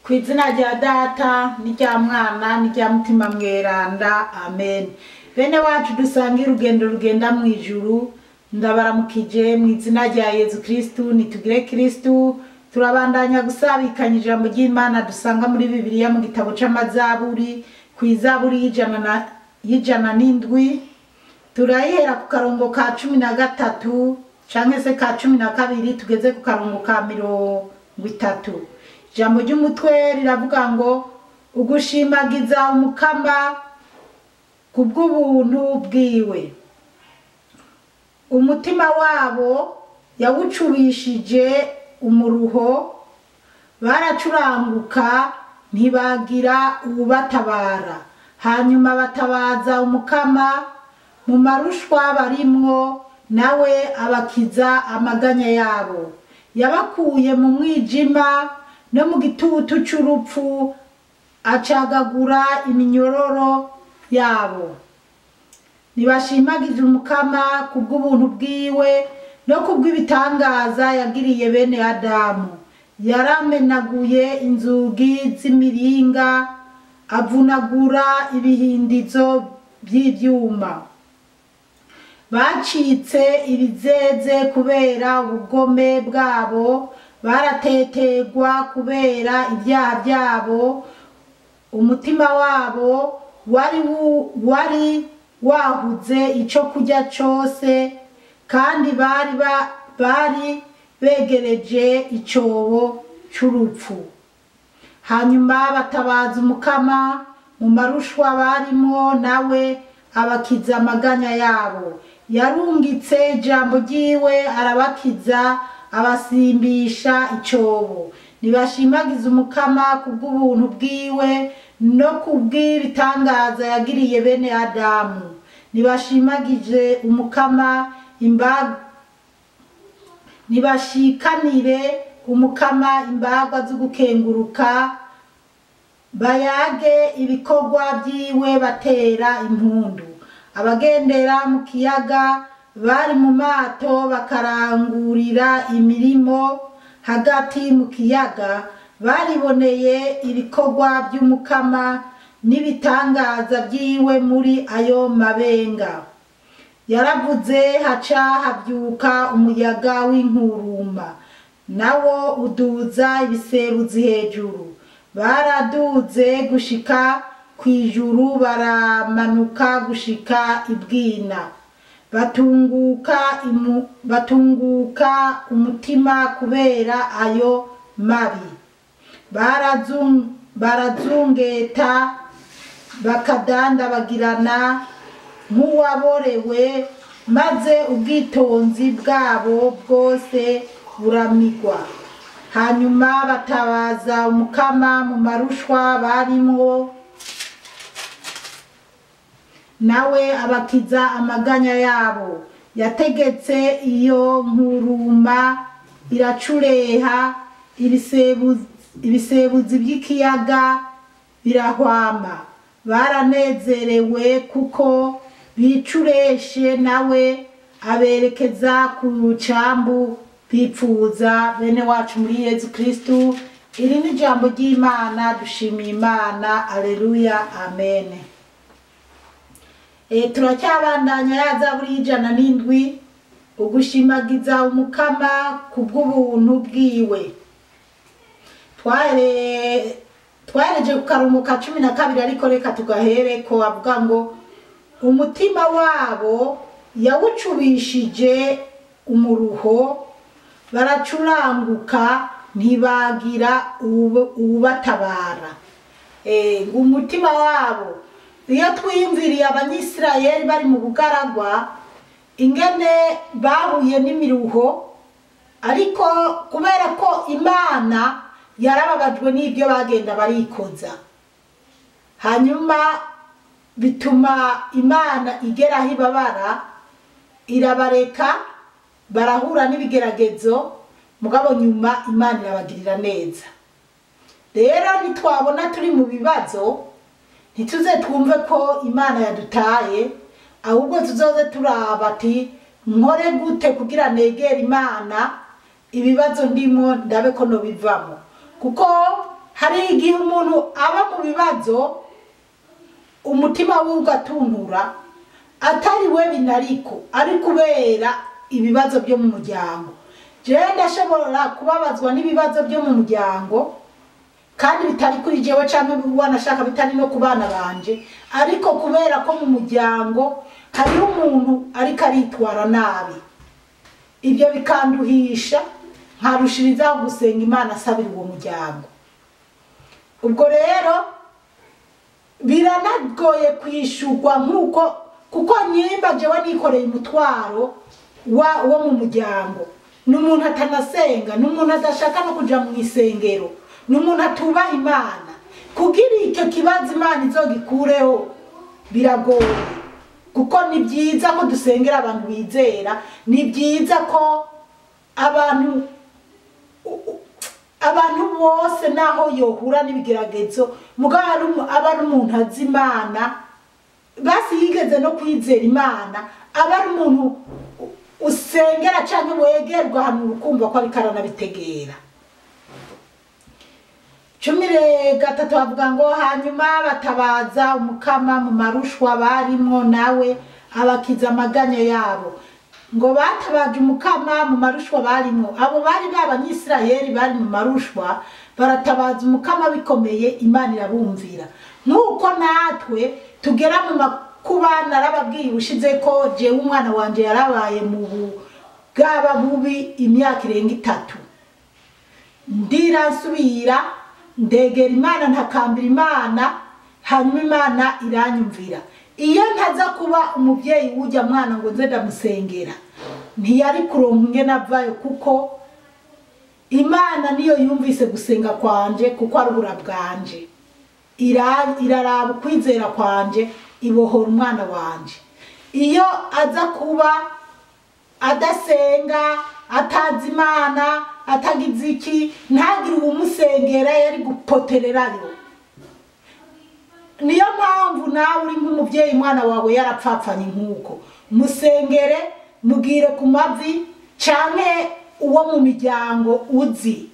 Ku izina rya Data n'irya Mwana n'irya Mutima Mweranda, amen. Bene wacu dusangira urugendo rugenda mu ijuru, ndabaramukije mu izina rya Yezu Kristu. Nitugire Kristu. Turabandanya gusabikanya ijambo ry'Imana dusanga muri Bibiliya mu gitabo c'Amazaburi, ku izaburi y'107. Turayihera ku karongo ka 13 canke se ka 12 tugeze ku karongo ka 30. Ijambo ry'umutwe riravuga ngo ugushimagiza Umukama kubw'ubuntu bwiwe. Umutima wabo yawucubishije umuruho, baracuranguka ntibagira uwubatabara. Hanyuma batabaza Umukama mu marushwa barimwo, nawe abakiza amaganya yabo. Yabakuye mu mwijima no mu gitutu c'urupfu, acagagura iminyororo yabo. Nibashimagize Umukama kubw'ubuntu bwiwe no kubw'ibitangaza yagiriye bene Adamu. Yaramenaguye inzugi z'imiringa, avunagura ibihindizo by'ivyuma. Bacitse ibizeze kubera ubugome bwabo, baratetegwa kubera ibyaha byabo. Umutima wabo wari wahuze ico kurya cose, kandi bari begereje icobo c'urupfu. Hanyuma batabaza Umukama mu marushwa barimwo, nawe abakiza amaganya yabo. Yarungitse ijambo ryiwe arabakiza, abasimbisha icobo. Nibashimagize Umukama kubw'ubuntu bwiwe no kubw'ibitangaza yagiriye bene Adamu. Nibashimagize Umukama nibashikanire Umukama imbagwa z'ugukenguruka, bayage ibikorwa byiwe batera impundu. Abagendera mu kiyaga bari mu mato bakarangurira imirimo hagati mu kiyaga, bariboneye ibikorwa by'Umukama n'ibitangaza byiwe muri ayo mabenga. Yaravuze haca havyuka umuyaga w'inkuruma, nawo uduza ibiseruzi hejuru. Baraduze gushika kw'ijuru, baramanuka gushika ibwina. Batunguka umutima kubera ayo mabi. Barazungeta bakadandabagirana nk'uwaborewe, maze ubwitonzi bwabo bwose buramigwa. Hanyuma batabaza Umukama mu marushwa barimwo, nawe abakiza amaganya yabo. Yategetse iyo nkuruma iracureha, ibisebuzi by'ikiyaga birahwama. Baranezerewe kuko bicureshe, nawe aberekeza ku cambu bipfuza. Bene wacu muri Yezu Kristu, iri ni ijambo ry'Imana. Dushimiye Imana, aleluya, amen. Turacyabandanya ya zaburi y'107, ugushimagiza Umukama kubw'ubuntu bwiwe. Twahereje ku karongo ka 12, ariko reka tugahereko. Avuga ngo umutima wabo yawucubishije umuruho, baracuranguka ntibagira uwubatabara. Umutima wabo, iyo twiyumviriye Abanyisirayeli bari mu bugaragwa, ingene bahuye n'imiruho, ariko kubera ko Imana yarababajwe n'ibyo bagenda barikoza, hanyuma bituma Imana igeraho ibabara, irabareka barahura n'ibigeragezo, mugabo nyuma Imana irabagirira neza. Rero nitwabona turi mu bibazo, ntituze twumve ko Imana yadutaye, ahubwo tuzoze turaba ati nkore gute kugira negere Imana, ibibazo ndimo ndabe ko nobivamo. Kuko Hari igihe umuntu aba mu bibazo umutima we ugatuntura, atari we binariko, ari kubera ibibazo byo mu muryango. Jewe ndashobora kubabazwa n'ibibazo byo mu muryango kandi bitari kuri jewe, canke wanashaka bitari no ku bana banje, ariko kubera ko mu muryango hariho umuntu ariko aritwara nabi, ibyo bikanduhisha, nkarushirizaho gusenga Imana asabira uwo muryango. Ubwo rero biranagoye kwishurwa nk'uko, kuko nyimba jewe nikoreye umutwaro wo mu muryango, ni umuntu atanasenga, ni umuntu adashaka no kuja mu isengero, ni umuntu atubaha Imana, kugira icyo kibazo Imana izogikureho biragoye. Kuko ni byiza ko dusengera abantu bizera, ni byiza ko abantu bose naho yohura n'ibigeragezo, mugabo aba ari umuntu azi Imana, basi yigeze no kwizera Imana, aba ari umuntu usengera canke wegerwa ahantu ukumva ko ariko aranabitegera. 13 bavuga ngo hanyuma batabaza Umukama mu marushwa barimwo, nawe abakiza amaganya yabo. Ngo batabaje Umukama mu marushwa barimwo, abo bari b'Abanyisirayeli bari mu marushwa, baratabaza Umukama bikomeye, Imana irabumvira. Nk'uko natwe tugera mu makuba, narababwiye ubushize ko jewe umwana wanje yarabaye mu bwaba bubi imyaka irenga 3, ndiransubira ndegera Imana, ntakambira Imana, hanyuma Imana iranyumvira. Iyo ntaza kuba umuvyeyi w'urya mwana ngo nze ndamusengera, ntiyari kuronka ingene avayo, kuko Imana niyo yumvise gusenga kwanje, kuko ari ubura bwanje. Iraraba ukwizera kwanje, ibohora umwana wanje. Iyo aza kuba adasenga, atazi Imana, atagize iki, ntagire uwumusengera, yari gupotererayo. Niyo mpamvu nawe uri nk'umuvyeyi umwana wawe yarapfapfanye nk'uko, musengere, mugire ku mavi, canke uwo mu miryango uzi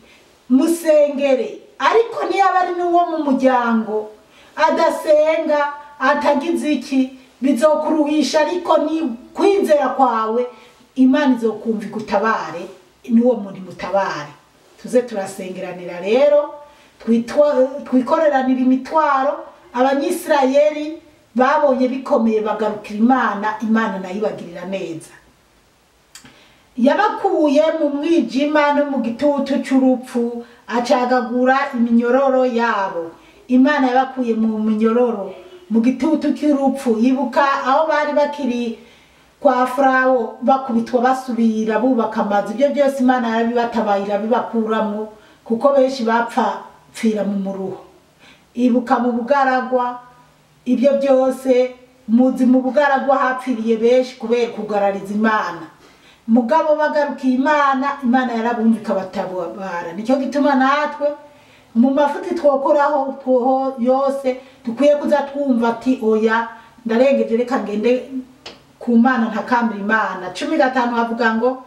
musengere. Ariko niyo aba ari n'uwo mu muryango adasenga, atagize iki, bizokuruhisha, ariko ni kwizera kwawe Imana izokumva igutabare, n'uwo muntu mutabare. Tuze turasengeranira rero, twikoreranira imitwaro. Abanyisirayeli babonye bikomeye bagarukira Imana, Imana nayo ibagirira neza. Yabakuye mu mwijima no mu gitutu c'urupfu, acagagura iminyororo yabo. Imana yabakuye mu minyororo, mu gitutu cy'urupfu. Yibuka aho bari bakiri kwa Farawo, bakubitwa basubira bubaka amazu, ibyo byose Imana yarabibatabaye irabibakuramo, kuko benshi bapfira mu muruho. Ibuka mu bugaragwa, ibyo byose muzi, mu bugaragwa hapfiriye benshi kubera kugarariza Imana. Mugabo bagarukiye Imana, Imana yarabumvika batabara. Nicyo gituma natwe mu mafuti twokoraho twoho yose dukwiye kuza twumva ati oya, ndarengeje, reka ngende ku Mana ntakambira Imana. 15 havuga ngo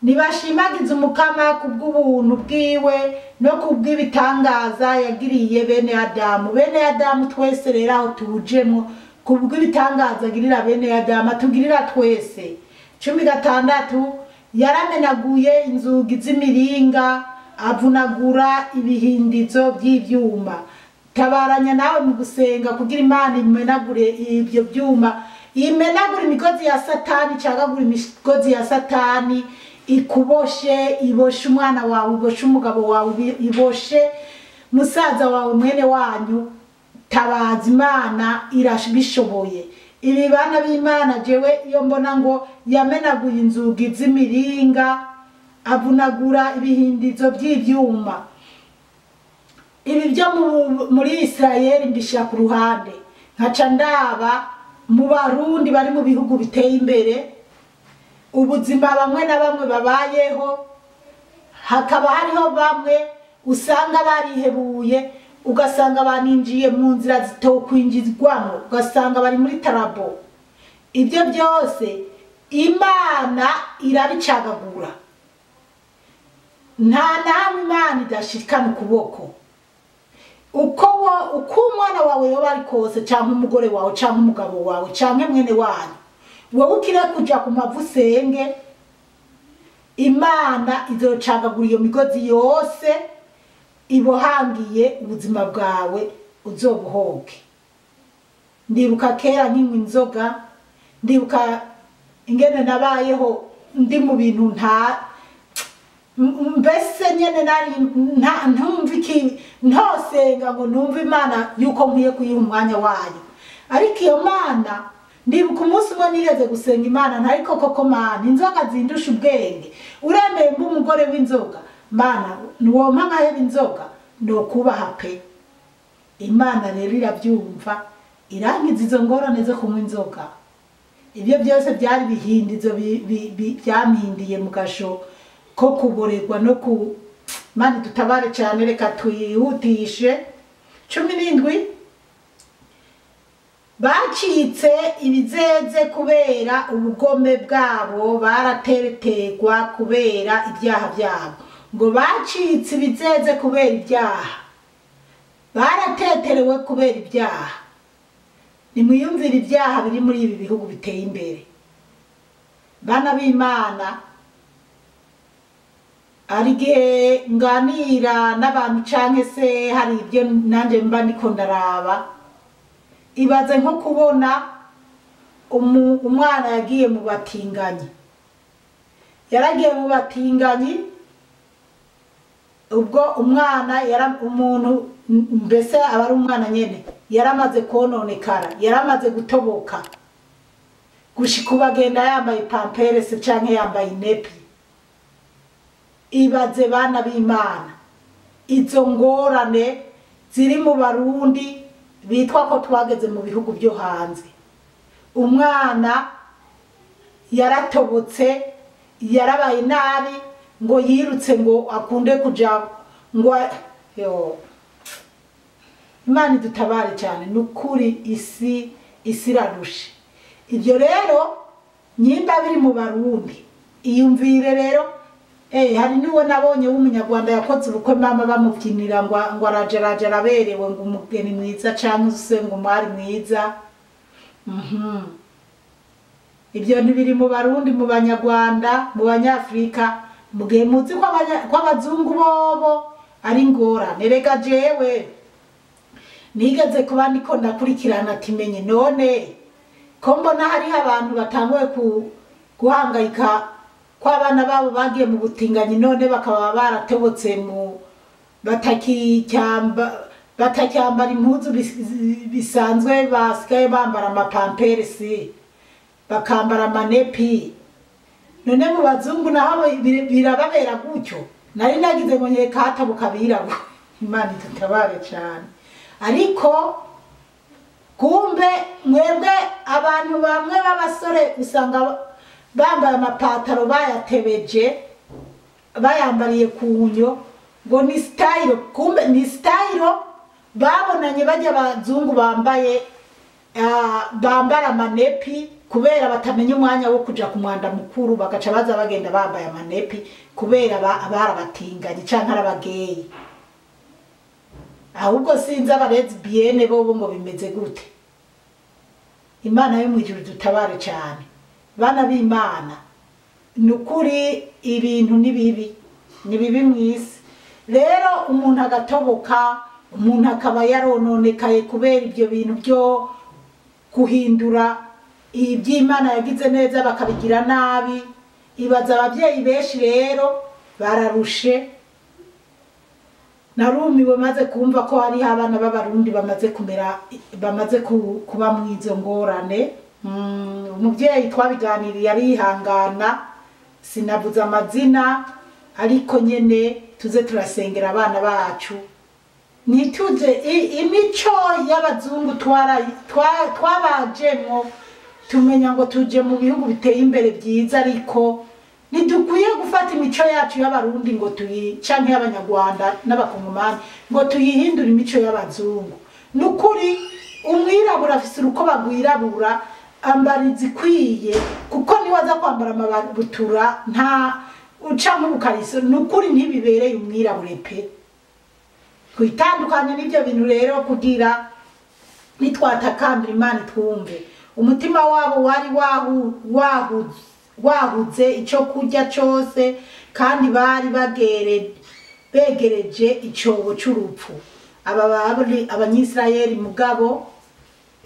nibashimagize Umukama kubw'ubuntu bwiwe no kubw'ibitangaza yagiriye bene Adamu. Bene Adamu twese rero aho tujemwo, kubw'ibitangaza agirira bene Adamu atugirira twese. 16 yaramenaguye inzugi z'imiringa, avunagura ibihindizo by'ivyuma. Tabaranya nawe mu gusenga kugira Imana imenagure ibyo byuma, imenagura imigozi ya Satani, icagagura imigozi ya Satani, ikuboshe, iboshe umwana wawe, iboshe umugabo wawe, iboshe musaza wawe, mwene wanyu. Tabaza Imana irabishoboye. Ibi bana b'Imana, jewe iyo mbona ngo yamenaguye inzugi z'imiringa, avunagura ibihindizo by'ivyuma, ibi byo muri Isirayeli mbishira ku ruhande, nkaca ndaba mu Barundi bari mu bihugu biteye imbere, ubuzima bamwe na bamwe babayeho, hakaba hariho bamwe usanga barihebuye, ugasanga baninjiye mu nzira zitokwinjizwamo, ugasanga bari muri tarabo. Ibyo byose Imana irabicagagura. Nta namwe Imana idashikana ukuboko. Uko umwana wawe yoba ari kose, canke umugore wawe, canke umugabo wawe, canke mwene wanyu, wowe ukire kuja ku mavi usenge, Imana izocagagura iyo migozi yose ibohangiye ubuzima bwawe, uzobuhoke. Ndibuka kera nkinywa inzoga, ndibuka ingene nabayeho ndi mu bintu nta mbese nyene nari ntumva iki, ntosenga ngo numve Imana yuko nkwiye kuyiha umwanya wayo. Ariko iyo Mana, ndibuka umunsi umwe nigeze gusenga Imana, ntariko koko Mana, inzoga zindusha ubwenge, uremeye mba umugore w'inzoga, Mana niwompa nkaheba inzoga, nokubaha pe. Imana rero irabyumva, irankiza izo ngorane zo kunywa inzoga. Ibyo byose byari bihindizo byampindiye mu gasho ko kuborerwa no ku Mana dutabare cyane. Reka twihutishe. 17, bacitse ibizeze kubera ubugome bwabo, barateretegwa kubera ibyaha byabo. Ngo bacitse ibizeze kubera ibyaha, barateterewe kubera ibyaha. Nimwiyumvire ibyaha biri muri ibi bihugu biteye imbere. Bana b'Imana, hari igihe nganira n'abantu canke se hari ibyo nanje mba ndiko ndaraba. Ibaze nko kubona umwana yagiye mu batinganyi, yaragiye mu batinganyi, ubwo umwana yara umuntu mbese aba ari umwana nyene, yaramaze kononekara, yaramaze gutoboka, gushika ubu agenda yambaye pamperese canke yambaye inepi. Ibaze bana b'Imana, izo ngorane ziri mu Barundi bitwa ko twageze mu bihugu byo hanze. Umwana yaratobotse, yarabaye nabi, ngo yirutse ngo akunde kuja ngo yo. Imana idutabare cyane, nukuri isi irarushe. Ibyo rero nyimba biri mu Barundi, iyumvire rero. Hari n'uwo nabonye w'umunyarwanda yakoze ubukwe, mama bamubyinira ngo arajaraja araberewe, ngo umugeni mwiza canke se ngo umwari mwiza. Ibyo ntibiri mu Barundi, mu Banyarwanda, mu Banyafrika, mugihe muzi ko abazungu bobo ari ingorane. Rega jewe nigeze kuba ndiko ndakurikirana ati menye none ko mbona hariho abantu batanguye guhangayika ko abana babo bagiye mu butinganyi, none bakaba baratobotse mu batacyambara impuzu bisanzwe, basigaye bambara amapamperesi, bakambara amanepi. None mu bazungu naho birababera gutyo? Nari nagize ngo nkeka hatabuka abirabura. Imana idutabare cyane. Ariko kumbe mwebwe abantu bamwe b'abasore usanga bambaye amapataro bayatebeje, bayambariye ku nyo, ngo ni style. Kumbe ni style babonanye bajya abazungu bambaye bambara amanepi, kubera batamenya umwanya wo kuja ku mwanda mukuru, bagaca baza bagenda bambaye amanepi kubera barabatinganye canke arabageyi. Ahubwo sinzi abalesbienne bobo ngo bimeze gute. Imana yo mwijuru dutabare cyane. Bana b'Imana, nukuri ibintu ni bibi, ni bibi mwisi. Rero umuntu agatoboka, umuntu akaba yarononekaye kubera ibyo bintu byo guhindura iby'Imana yagize neza bakabigira nabi. Ibaza ababyeyi benshi rero bararushe. Narumiwe maze kumva ko hariho abana b'Abarundi bamaze kumera, bamaze kuba mwizo ngorane. Umubyeyi twabiganiriye arihangana, sinavuze amazina, ariko nyene tuze turasengera abana bacu, ntituze imico y'abazungu twabajemwo, tumenya ngo tuje mu bihugu biteye imbere byiza, ariko ntidukwiye gufata imico yacu y'Abarundi ngo canke y'Abanyarwanda n'Abakongomani ngo tuyihindure imico y'abazungu. Nukuri umwirabura afise urukoba rwirabura, ambara izikwiye, kuko niwe aza kwambara amabutura nta uca nk'ubukariso. Nukuri ntibibereye umwirabure pe. Twitandukanye n'ibyo bintu rero kugira nitwatakambira Imana twumve. Umutima wabo wari wahuze icyo kurya cyose, kandi bari begereje icyobo cy'urupfu. Aba bari Abanyisirayeli. Mugabo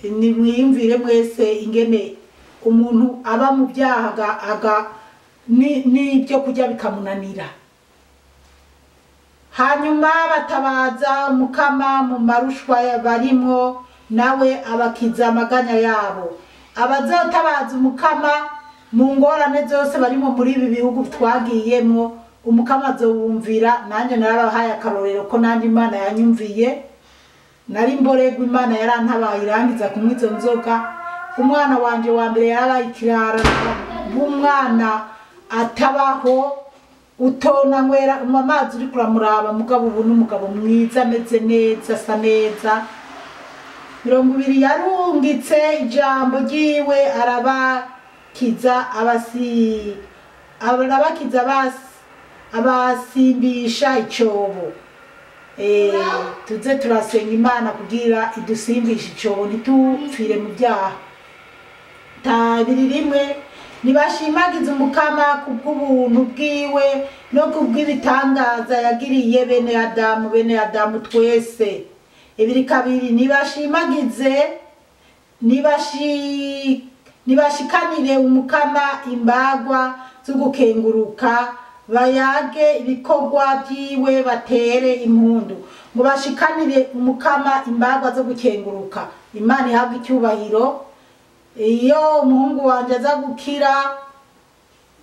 nimwiyumvire mwese ingene umuntu aba mu byaha n'ibyo kurya bikamunanira. Hanyuma batabaza Umukama mu marushwa barimwo, nawe abakiza amaganya yabo. Abazotabaza Umukama mu ngorane zose barimo muri ibi bihugu twagiyemwo, Umukama azobumvira. Nanjye narabahaye akarorero ko nanjye Imana yanyumviye. Nari mboregwa, Imana yarantabaye irangiza kunywa izo nzoga. Umwana wanje wa mbere yarabaye ikirara, b'umwana atabaho, utona nywera unywa amazi uri kuramuraba. Mugabo ubu n'umugabo mwiza, ameze neza, asa neza. 20 yarungitse ijambo ryiwe arabakiza, abasimbisha icyobo. Tuze turasenga Imana kugira idusimbishe icyobo, ntitupfire mu byaha. 21 nibashimagize Umukama kubw'ubuntu bwiwe no kubw'ibitangaza yagiriye bene Adamu, bene Adamu twese. 22 nibashimagize, nibashikanire Umukama imbagwa z'ugukenguruka, bayage ibikorwa byiwe, batere impundu. Ngo bashikanire Umukama imbagwa zo gukenguruka. Imana ihabwe icyubahiro. Iyo umuhungu wanje aza gukira,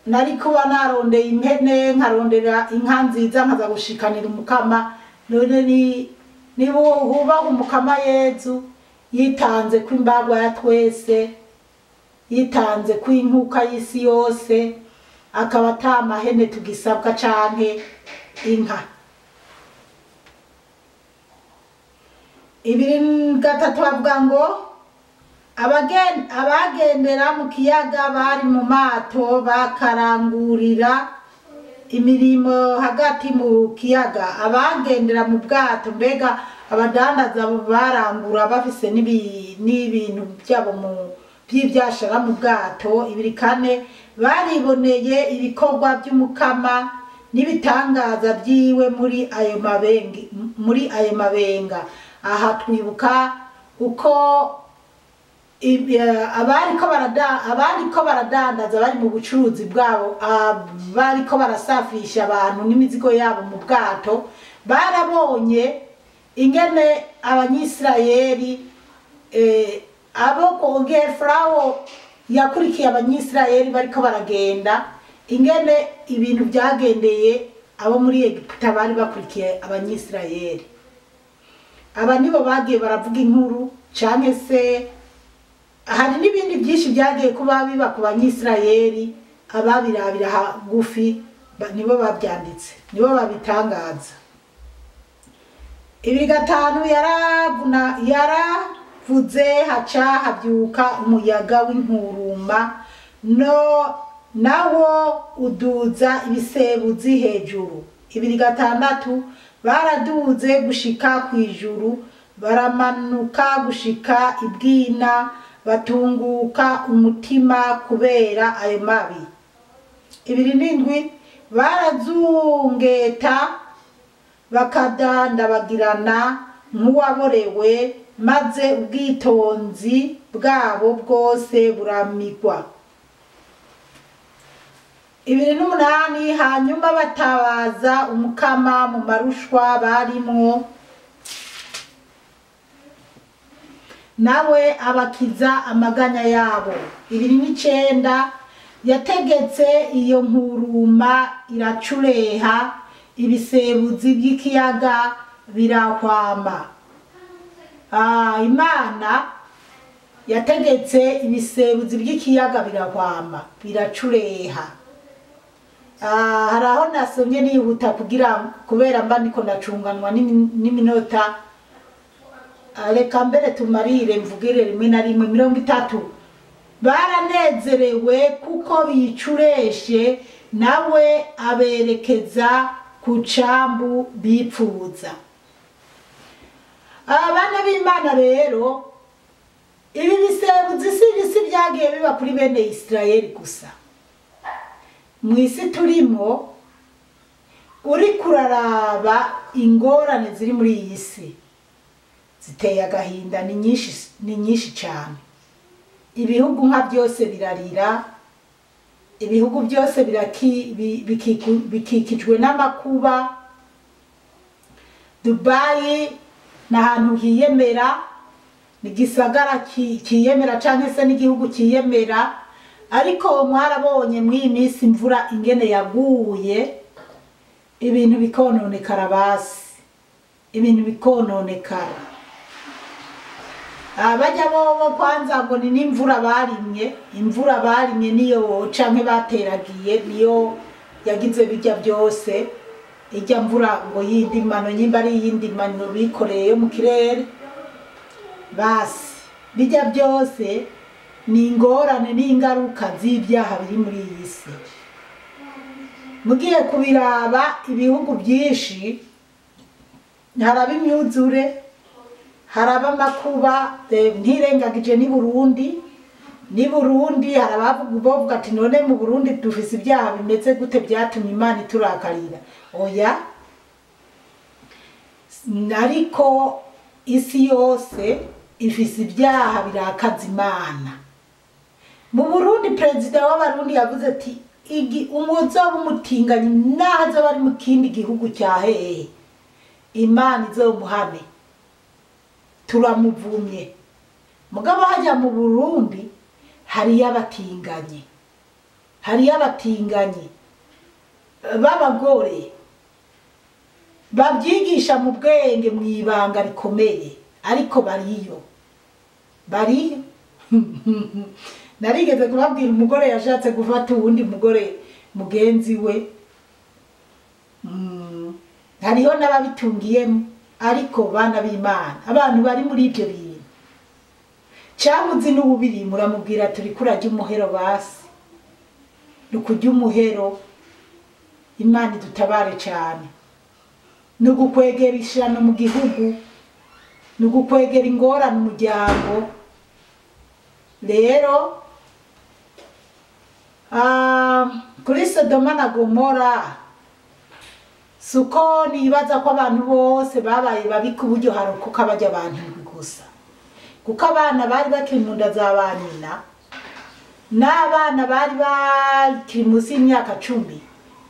nari kuba narondeye impene, nkarondera inka nziza, nkaza gushikanira Umukama. None niba hubaha Umukama Yezu yitanze ko imbagwa ya twese, yitanze ko inkuka y'isi yose, akaba ata mahene tugisabwa canke inka. 23 bavuga ngo abagendera mu kiyaga bari mu mato bakarangurira imirimo hagati mu kiyaga. Abagendera mu bwato, mbega abadandaza barangura bafise n'ibintu byabo mu by'ibyashara mu bwato. 24 bariboneye ibikorwa by'Umukama n'ibitangaza byiwe muri ayo mabenga. Aha twibuka uko abariko baradandaza bari mu bucuruzi bwabo, abariko barasafisha abantu n'imizigo yabo mu bwato, barabonye ingene Abanyisirayeli, abo kongera Farawo yakurikiye Abanyisirayeli bariko baragenda, ingene ibintu byagendeye abo muri Egiputa bari bakurikiye Abanyisirayeli. Aba nibo bagiye baravuga inkuru, canke se hari n'ibindi byinshi byagiye kuba biba ku Banyisirayeli, ababirabira hagufi nibo babyanditse, nibo babitangaza. 25 yaravuze haca habyuka umuyaga w'inkuruma, no nawo uduza ibisebuzi hejuru. 26 baraduze gushika kwijuru, baramanuka gushika ibwina, batunguka umutima kubera ayo mabi. 27 barazungeta bakadandabagirana nk'uwaborewe, maze ubwitonzi bwabo bwose buramigwa. 28 hanyuma batabaza Umukama mu marushwa barimwo, nawe abakiza amaganya yabo. 29 yategetse iyo nkuruma iracureha, ibisebuzi by'ikiyaga birahwama. Imana yategetse ibisebuzi by'ikiyaga birahwama, biracureha. Hari aho nasomye nihuta kugira kubera mba niko ndacunganwa n'iminota. Reka mbere tumarire mvugire rimwe na rimwe. 30 baranezerewe kuko bicureshe, nawe aberekeza ku cambu bipfuza. Abana b'Imana rero ibi bisebuzi si ibisi byagiye biba kuri bene Isirayeli gusa. Mu isi turimo uri kuraraba ingorane ziri muri iyi si ziteye agahinda, ni nyinshi, ni nyinshi cyane. Ibihugu nka byose birarira, ibihugu byose bikikijwe n'amakuba. Dubai ni ahantu hiyemera, ni igisagara kiyemera canke se n'igihugu kiyemera, ariko mwarabonye mw'iyi minsi imvura ingene yaguye, ibintu bikononekara basi, ibintu bikononekara. Abajya bobo kwanza ngo ni n'imvura barimye, imvura barimye niyo canke bateragiye niyo yagize bijya byose, ijya mvura ngo yindimano nyimba ari yindimano bikoreye yo mu kirere. Basi bijya byose ni ingorane n'ingaruka z'ibyaha biri muri iyi si. Mugiye kubiraba ibihugu byinshi haraba imyuzure, haraba amakuba, ntirengagije ni Burundi. Ni Burundi harabavuga ati none mu Burundi dufise ibyaha bimeze gute byatumye Imana iturakarira? Oya, ariko isi yose ifise ibyaha birakaza Imana. Mu Burundi perezida w'Abarundi yavuze ati umuzoba umutinganyi naho azoba ari mu kindi gihugu cya hehe, Imana izomuhane, turamuvumye. Mugabo hajya mu Burundi hariyo abatinganyi, hariyo abatinganyi b'abagore babyigisha mu bwenge mu ibanga rikomeye, ariko bariyo, bariyo. Narigeze kubabwira umugore yashatse gufata uwundi mugore mugenzi we. Hariho n'ababitungiyemo, ariko bana b'Imana abantu bari muri ibyo bintu cyamuzi n'ububiri muramubwira turi kurajya umuhero, basi nukujya umuhero. Imana idutabare cyane. Nugukwegera ishano mu gihugu, nugukwegera ingorane umuryango. Rero kuri Sodoma na Gomora suko nibaza ko abantu bose babaye babi ku buryo harokoka bajya abantu gusa, kuko abana bari bakiri mu nda za ba nyina n'abana bari bakiri munsi y'imyaka 10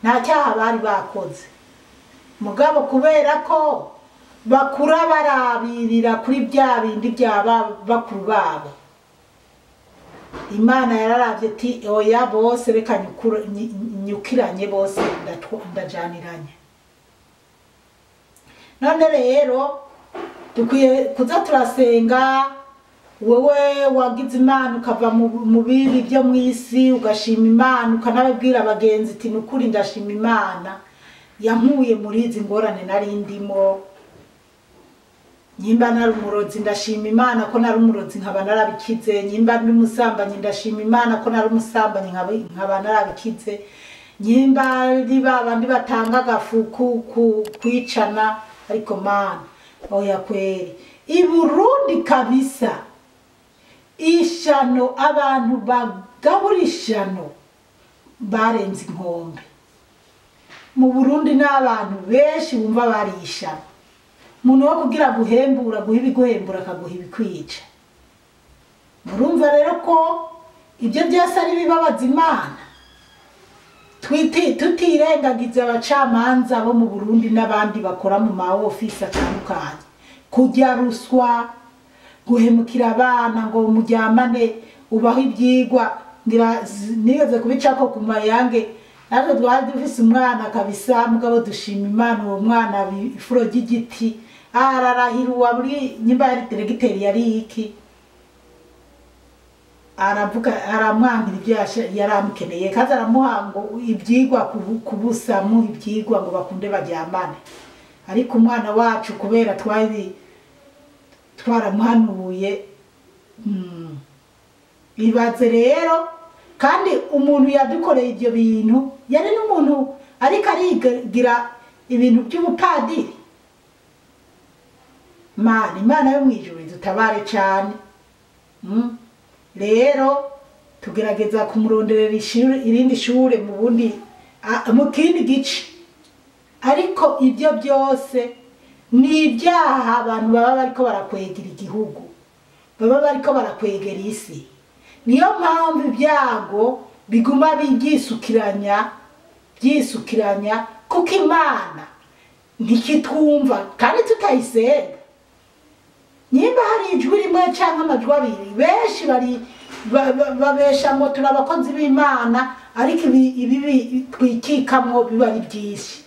nta cyaha bari bakoze. Mugabo kubera ko bakura barabirira kuri bya bindi bya bakuru babo, Imana yararavye ati oya bose reka nyukiranye bose ndajaniranye. None rero dukwiye kuza turasenga. Wewe wagize Imana ukava mu bibi byo mu isi ugashima Imana, ukanababwira abagenzi ati nukuri ndashima Imana yankuye muri izi ngorane nari ndimo. Nyimba nari umurozi ndashima Imana ko nari umurozi nkaba narabikize. Nyimba ndi umusambanyi ndashima Imana ko nari umusambanyi nkaba narabikize. Nyimba ari babandi batanga agafuku kwicana, ariko Mana oya kweri i Burundi kabisa ishano abantu bagabura ishano barenze inkombe. Mu Burundi n'abantu benshi bumva bari ishano. Umuntu wo kugira guhembura guha ibiguhembura akaguha ibikwica. Murumva rero ko ibyo byose ari bibabaza Imana. Tutirengagiza abacamanza bo mu Burundi n'abandi bakora mu ma office atandukanye, kujya ruswa, guhemukira abana ngo mujyamane ubaho ibyigwa. Ngira nigeze kubicako ku mayange, natwe twari dufise umwana kabisa, mugabo dushima Imana uwo mwana ifuro ry'igiti ararahira uwaburi nyimba yari diregiteri yari iki, aravuga aramwangira ibyo yaramukeneye, kaza aramuha ngo ibyigwa kubusa mu ibyigwa ngo bakunde bajyamane. Ariko umwana wacu kubera twari twaramuhanuye, ibaze rero. Kandi umuntu yadukoreye ibyo bintu yari n'umuntu ariko arigira ibintu by'ubupadiri. Mana, Imana yo mw'ijuru idutabare cane. Rero tugerageza kumuronderera irindi shure mu bundi, mu kindi gice. Ariko ibyo byose ni ibyaha abantu baba bariko barakwegera igihugu, baba bariko barakwegera isi. Niyo mpamvu ibyago biguma byisukiranya, byisukiranya, kuko Imana ntikitwumva kandi tutayisenga. Nimba hari ijwi rimwe cyangwa amajwi abiri, benshi bari babesha ngo turi abakozi b'Imana, ariko ibibi twikikamwo biba ari byinshi.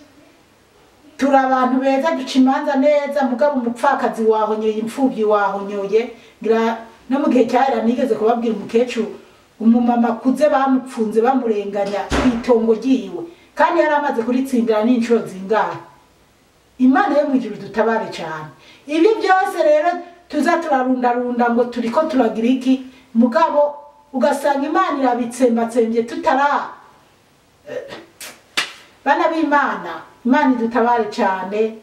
Turi abantu beza, duca imanza neza, mugabo umupfakazi wahonyoye, imfubyi wahonyoye. Ngira no mu gihe cyahera nigeze kubabwira umukecuru, umumama akuze bamupfunze bamurenganya kw'itongo ryiwe, kandi yari amaze kuritsindira n'inshuro zingahe. Imana yo mw'ijuru dutabare cyane. Ibi byose rero tuza turarundarunda ngo turiko turagira iki, mugabo ugasanga Imana irabitsembatsembye tutara. Bana b'Imana, Imana idutabare cyane,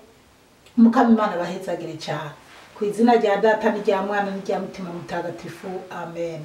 mukama Imana bahezagire cyane. Ku izina rya Data n'irya Mwana n'irya Mutima Mutagatifu, amen.